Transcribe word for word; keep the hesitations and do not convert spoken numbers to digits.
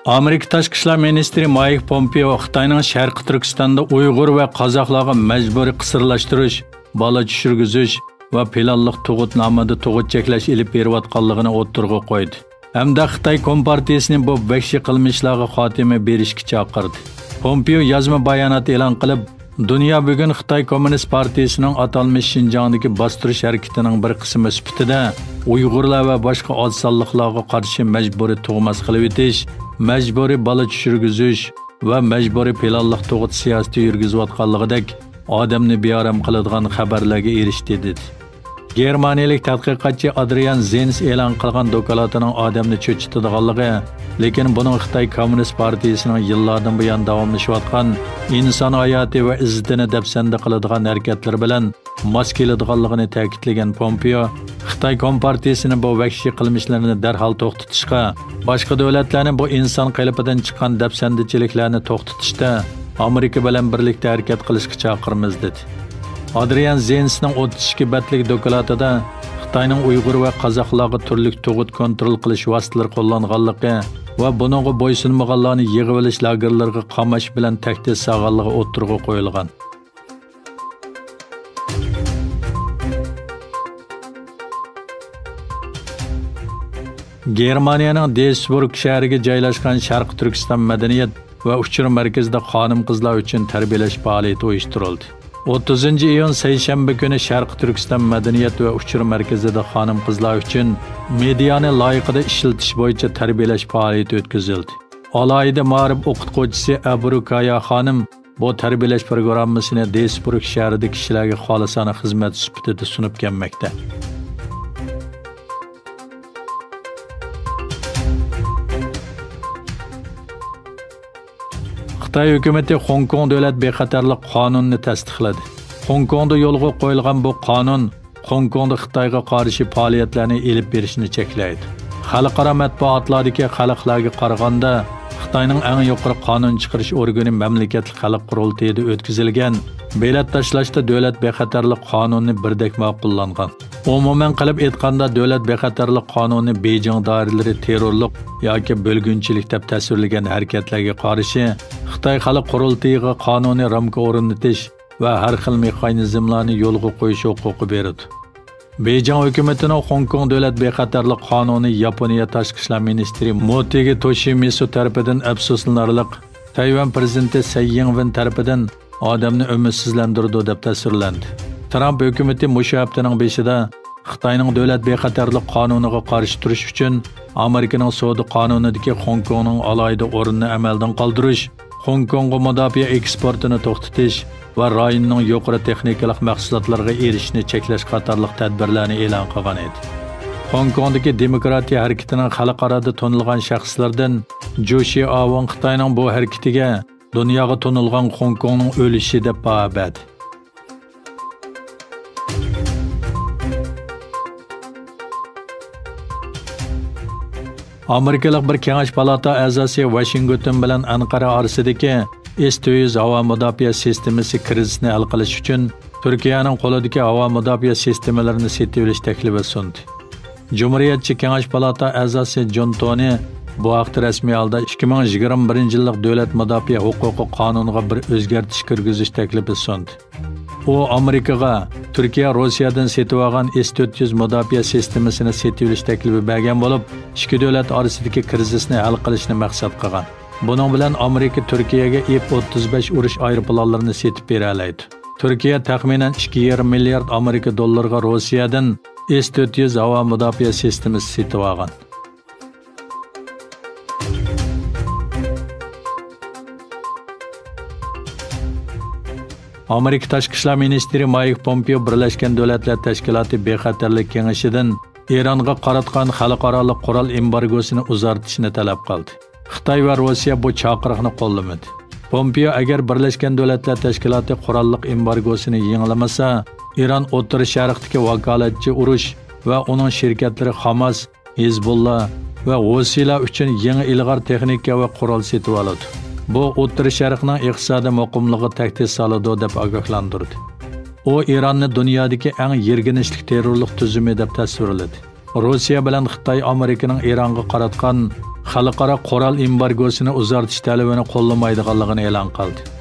ئامېرىكا تاشقى ئىشلار مىنىستىرى مايك پومپېئو خىتاينىڭ شەرقىي تۈركىستاندا ئۇيغۇر ۋە قازاقلارغا مەجبۇرىي قىسىرلاشتۇرۇش، بالا چۈشۈرگۈزۈش ۋە پىلانلىق تۇغۇت نامىدا تۇغۇت چەكلەش ئېلىپ بېرىۋاتقانلىقىنى ئوتتۇرىغا قويدى. ھەمدە خىتاي كومپارتىيىسىنى بۇ ۋەھشىي قىلمىشلارغا خاتىمە بېرىشكە چاقىردى. پومپېئو يازما بايانات ئېلان قىلىپ، دۇنيا بۈگۈن خىتاي كوممۇنىست پارتىيىسىنىڭ ئاتالمىش شىنجاڭدىكى باستۇرۇش ھەرىكىتىنىڭ بىر قىسمى سۈپىتىدە ئۇيغۇرلار ۋە باشقا ئاز سانلىقلارغا قارشى مەجبۇرىي تۇغماس قىلىۋېتىش، مەجبۇرىي بالا چۈشۈرگۈزۈش ۋە مەجبۇرىي پىلانلىق تۇغۇت سىياسىتى يۈرگۈزۈۋاتقانلىقىدەك ئادەمنى بىئارام قىلىدىغان خەۋەرلەرگە ئېرىشتى، دېدى. گېرمانىيەلىك تەتقىقاتچى ئادرىيان زېنس ئېلان قىلغان دوكلاتىنىڭ ئادەمنى چۆچۈتىدىغانلىقى، لېكىن بۇنىڭ خىتاي كوممۇنىست پارتىيىسىنىڭ يىللاردىن بۇيان داۋاملىشىۋاتقان ئىنسان ھاياتى ۋە ئىززىتىنى دەپسەندە قىلىدىغان ھەرىكەتلىرى بىلەن ماس كېلىدىغانلىقىنى تەكىتلىگەن پومپېئو، خىتاي كومپارتىيىسىنى بۇ ۋەھشىي قىلمىشلىرىنى دەرھال توختىتىشقا، باشقا دۆلەتلەرنى بۇ ئىنسان قېلىپىدىن چىققان دەپسەندىچىلىكلەرنى توختىتىشتا ئامېرىكا بىلەن بىرلىكتە ھەرىكەت قىلىشقا چاقىرىمىز، دېدى. ئادرىيان زېنسنىڭ ئوتتۇز ئىككى بەتلىك دوكلاتىدا خىتاينىڭ ئۇيغۇر ۋە قازاقلارغا تۈرلۈك تۇغۇت كونترول قىلىش ۋاسىتىلىرى قوللانغانلىقى ۋە بۇنىڭغا بويسۇنمىغانلارنى يىغىۋېلىش لاگېرلىرىغا قاماش بىلەن تەھدىت سالغانلىقى ئوتتۇرىغا قويۇلغان. گېرمانىيەنىڭ دېسبۇرگ شەھىرىگە جايلاشقان شەرقىي تۈركىستان مەدەنىيەت ۋە ئۇچۇر مەركىزىدە خانىم-قىزلار ئۈچۈن تەربىيەلەش پائالىيىتى ئۇيۇشتۇرۇلدى. ئوتتۇزىنچى ئىيۇن سەيشەنبە كۈنى شەرقىي تۈركىستان مەدەنىيەت ۋە ئۇچۇر مەركىزىدە خانىم-قىزلار ئۈچۈن مېدىيانى لايىقىدا ئىشلىتىش بويىچە تەربىيەلەش پائالىيىتى ئۆتكۈزۈلدى. ئالاھىدە مائارىپ ئوقۇتقۇچىسى ئەبرۇ كايا خانىم بۇ تەربىيەلەش پروگراممىسىنى دېسبۇرگ شەھىرىدىكى كىشىلەرگە خالىسانە خىزمەت سۈپىتىدە سۇنۇپ كەلمەكتە. خىتاي ھۆكۈمىتى خوڭكوڭ دۆلەت بىخەتەرلىك قانۇنىنى تەستىقلىدى. خوڭكوڭدا يولغا قويۇلغان بۇ قانۇن خوڭكوڭدا خىتايغا قارشى پائالىيەتلەرنى ئېلىپ بېرىشنى چەكلەيدۇ. خەلقئارا مەتبۇئاتلاردىكى خەلقلەرگە قارىغاندا، خىتاينىڭ ئەڭ يۇقىرى قانۇن چىقىرىش ئورگىنى مەملىكەتلىك خەلق قۇرۇلتىيىدا ئۆتكۈزۈلگەن بېلەت تاشلاشتا دۆلەت بىخەتەرلىك قانۇنىنى بىردەك ماقۇللانغان. ئومۇمەن قىلىپ ئېيتقاندا، دۆلەت بىخەتەرلىك قانۇنى بېيجىڭ دائىرىلىرى تېررورلۇق ياكى بۆلگۈنچىلىك دەپ تەسۋىرلىگەن ھەرىكەتلەرگە قارشى خىتاي خەلق قۇرۇلتىيىغا قانۇنىي رامكا ئورنىتىش ۋە ھەر خىل مېخانىزملارنى يولغا قويۇش ھوقۇقى بېرىدۇ. بېيجىڭ ھۆكۈمىتىنىڭ خوڭكوڭ دۆلەت بىخەتەرلىك قانۇنى ياپونىيە تاشقى ئىشلار مىنىستىرى موتېگى توشىمىتسۇ تەرىپىدىن ئەپسۇسلىنارلىق، تەيۋەن پىرېزىدېنتى سەي يىڭۋېن تەرىپىدىن ئادەمنى ئۈمىدسىزلەندۈرىدۇ، دەپ تەسۋىرلەندى. ترامپ ھۆكۈمىتى مۇشۇ ھەپتىنىڭ بېشىدا خىتاينىڭ دۆلەت بىخەتەرلىك قانۇنىغا قارشى تۇرۇش ئۈچۈن ئامېرىكىنىڭ سودا قانۇنىدىكى خوڭكوڭنىڭ ئالاھىدە ئورنىنى ئەمەلدىن قالدۇرۇش، خوڭكوڭغا مۇداپىئە ئېكسپورتىنى توختىتىش ۋە رايوننىڭ يۇقىرى تېخنىكىلىق مەھسۇلاتلىرىغا ئېرىشىشنى چەكلەش قاتارلىق تەدبىرلەرنى ئېلان قىلغان ئىدى. خوڭكوڭدىكى دېموكراتىيە ھەرىكىتىنىڭ خەلقئارادا تونۇلغان شەخسلىرىدىن جۇ شىئاۋېڭ خىتاينىڭ بۇ ھەرىكىتىگە دۇنياغا تونۇلغان خوڭكوڭنىڭ ئۆلۈشى دەپ باھا بەردى. ئامېرىكىلىق بىر كېڭەش پالاتا ئەزاسى ۋاشىنگتون بىلەن ئەنقەرە ئارىسىدىكى ئېس تۆت يۈز ھاۋا مۇداپىئە سىستېمىسى كىرىزىسىنى ھەل قىلىش ئۈچۈن تۈركىيەنىڭ قولىدىكى ھاۋا مۇداپىئە سىستېمىلىرىنى سېتىۋېلىش تەكلىپى سۇندى. جۇمھۇرىيەتچى كېڭەش پالاتا ئەزاسى جون تونى بۇ ھەقتە رەسمىي ھالدا ئىككى مىڭ يىگىرمە بىرىنچى يىللىق دۆلەت مۇداپىئە ھوقۇقى قانۇنىغا بىر ئۆزگەرتىش كىرگۈزۈش تەكلىپى سۇندى. ئۇ ئامېرىكىغا تۈركىيە روسىيەدىن سېتىۋالغان ئېس تۆت يۈز مۇداپىئە سىستېمىسىنى سېتىۋېلىش تەكلىپى بەرگەن بولۇپ، ئىككى دۆلەت ئارىسىدىكى كىرىزىسنى ھەل قىلىشنى مەقسەت قىلغان. بۇنىڭ بىلەن ئامېرىكا تۈركىيەگە ئېف ئوتتۇز بەش ئۇرۇش ئايروپىلانلىرىنى سېتىپ بېرەلەيدۇ. تۈركىيە تەخمىنەن ئىككى يېرىم مىليارد ئامېرىكا دوللىرىغا روسىيەدىن ئېس تۆت يۈز ھاۋا مۇداپىئە سىستېمىسى سېتىۋالغان. ئامېرىكا تاشقى ئىشلار مىنىستىرى مايك پومپېئو بىرلەشكەن دۆلەتلەر تەشكىلاتى بىخەتەرلىك كېڭىشىدىن ئىرانغا قاراتقان خەلقئارالىق قورال ئېمبارگوسىنى ئۇزارتىشنى تەلەپ قىلدى. خىتاي ۋە روسىيە بۇ چاقىرىقنى قوللىمىدى. پومپېئو ئەگەر بىرلەشكەن دۆلەتلەر تەشكىلاتى قوراللىق ئېمبارگوسىنى يېڭىلىمىسا، ئىران ئوتتۇرا شەرقتىكى ۋاكالەتچى ئۇرۇش ۋە ئۇنىڭ شىركەتلىرى خاماس، ھېزبۇللا ۋە ھوسىيلار ئۈچۈن يېڭى ئىلغار تېخنىكا ۋە قورال سېتىۋالىدۇ. بۇ ئوتتۇرا شەرقنىڭ ئىقتىسادىي مۇقىملىقىغا تەھدىت سالىدۇ، دەپ ئاگاھلاندۇردى. ئۇ ئىراننى دۇنيادىكى ئەڭ يىرگىنچلىك تېررورلۇق تۈزۈمى دەپ تەسۋىرلىدى. روسىيە بىلەن خىتاي ئامېرىكىنىڭ ئىرانغا قاراتقان خەلقئارا قورال ئېمبارگوسىنى ئۇزارتىش تەلىپىنى قوللىمايدىغانلىقىنى ئېلان قىلدى.